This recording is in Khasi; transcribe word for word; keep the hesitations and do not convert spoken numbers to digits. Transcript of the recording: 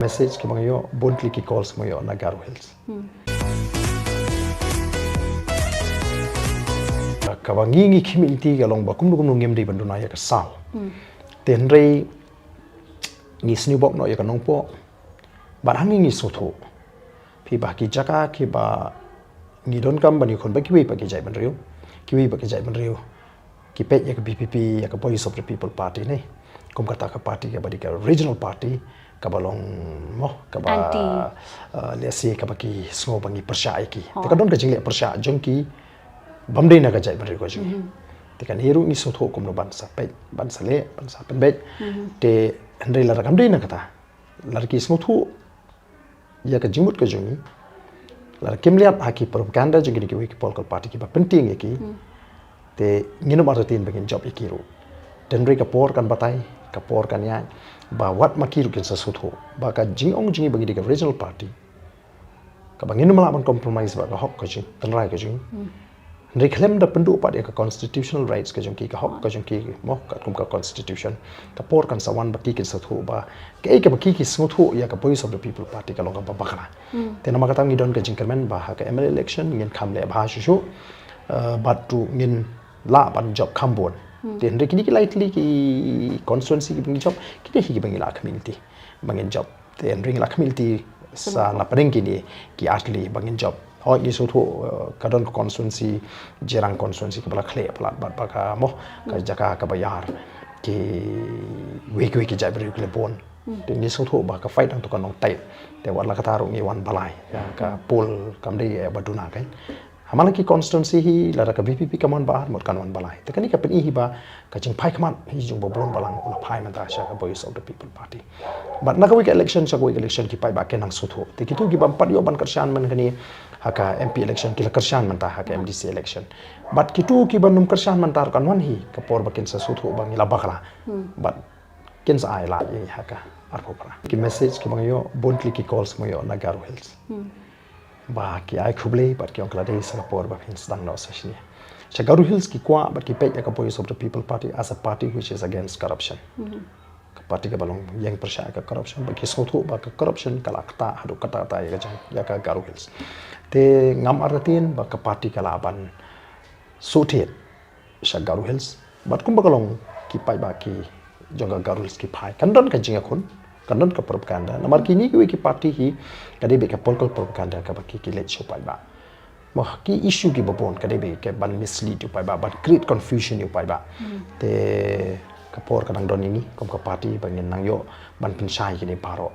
Message kiba nga ïoh, bun tylli ki calls ba nga ïoh na Garo Hills. Kaba ngi ngi khmih lynti ka long ba kumno kumno ngim dei ban duna ïa ka SAL. Te hynrei ngi sniewbok noh ïa ka Nongpoh. Bad hangne ngi sngewthuh. Phi ba ki jaka kiba ngi donkam ban ïakhun bad kiwei pat ki jaitbynriew. Kiwei pat ki jaitbynriew ki peit ïa ka VPP, ïa ka Voice of the People Party ne. Kum kata ka party kaba dei ka regional party, kaba long mo, kaba, Anti. Uh, lehse kaba ki sngew ba ngi pyrshah ïa ki. Te ka don ka jingleh pyrshah jong ki bym dei na ka jaitbynriew ka jong ngi. Te kane ruh ngi sngewthuh kumno ban sa peit, ban sa leh, ban sa pynbeit. Te hynrei lada kam dei na kata, lada ki sngewthuh ïa ka jingmut ka jong ngi, lada kim leit ha ki propaganda jong kine kiwei ki political party kiba pyntieng ïa ki. Te ngin ym artatien ba ngin jop ïa ki ruh. Te hynrei ka por kan batai, ka por kan ïaid, ba wat ma ki ruh kin sa sngewthuh ba ka jingong jong ngi ba ngi dei ka regional party, kaba ngin ym lah ban compromise bad ka hok ka jong ngi, tynrai ka jong ngi. Hynrei khlem da pynduh pat ïa ka constitutional rights ka jong ki, ka hok ka jong ki mo, katkum ka constitution, ka por kan sa wan ba ki kin sngewthuh ba kaei kaba ki ki sngewthuh ïa ka Voice of the People Party ka long kaba bakla. Te namar kata ngi don ka jingkyrmen ba ha ka MLA election ngin kham leh bha shuh shuh. Uh, bad ruh ngin lah ban jop kham bun. Te hynrei kine ki lai tylli ki constituency kiba ngi jop, kine hi kiba ngi la khmih lynti ba ngin jop. Te hynrei ngi la khmih lynti sa na pdeng kine ki ar tylli ba ngin jop. Hooid ngi sngewthuh, uh, ka don ka constituency, Jirang constituency kaba la khleh palat bad ba ka mo, ka jaka kaba ïar, kiwei kiwei ki jaitbynriew ki la bun. Te ngi sngewthuh ba ka fight hangto kan long tight. Te wat la kata ruh ngi wan balai ïa ka poll, kam dei ïa ba duna kein. Ha man la ki constituency hi lada ka VPP kam wan ba ar, mut kan wan balai. Te kane ka pyni hi ba ka jingphai khmat hi jong ba bun balang u la phai mynta sha ka Voice of the People Party. Bad na kawei ka election sha kawei ka election ki paidbah kin nang sngewthuh. Te kito kiba ym pat ïoh ban kyrshan man kane ha ka MP election ki la kyrshan mynta ha ka MDC election. Bad kito kiba nym kyrshan mynta ruh kan wan hi ka por ba kin sa sngewthuh ba ngi la bakla. Bad kin sa ai lad ïa ngi ha ka arphew phra. Ki message kiba nga ïoh, bun tylli ki calls ba nga ïoh na Garo Hills. Ba ki ai khublei bad ki ong ka la dei sa ka por ba phin sdang noh sa shane. Sha Garo Hills ki kwah bad ki peit ïa ka Voice of the People Party as a party which is against corruption. Ka party kaba long ïeng pyrshah ïa ka corruption, bad ki sngewthuh ba ka corruption ka la ktah haduh katta katta ïa ka jong, ïa ka Garo Hills. Te ngam artatien ba ka party ka lah ban shu thied sha Garo Hills. Bad kumba ka long ki paidbah ki jong ka Garo Hills ki phai. Kan don ka jingïakhun, kan don ka propaganda. Namar kine kiwei ki party hi ka dei beit ka political propaganda kaba ki, ki leit sha u paidbah. Mo ki issue kiba bun ka dei beit ka ban mislead u paidbah, ban create confusion u paidbah. Te ka por ka dang don ïa ngi kum ka party ba ngin nang ïoh ban pynshai kine baroh.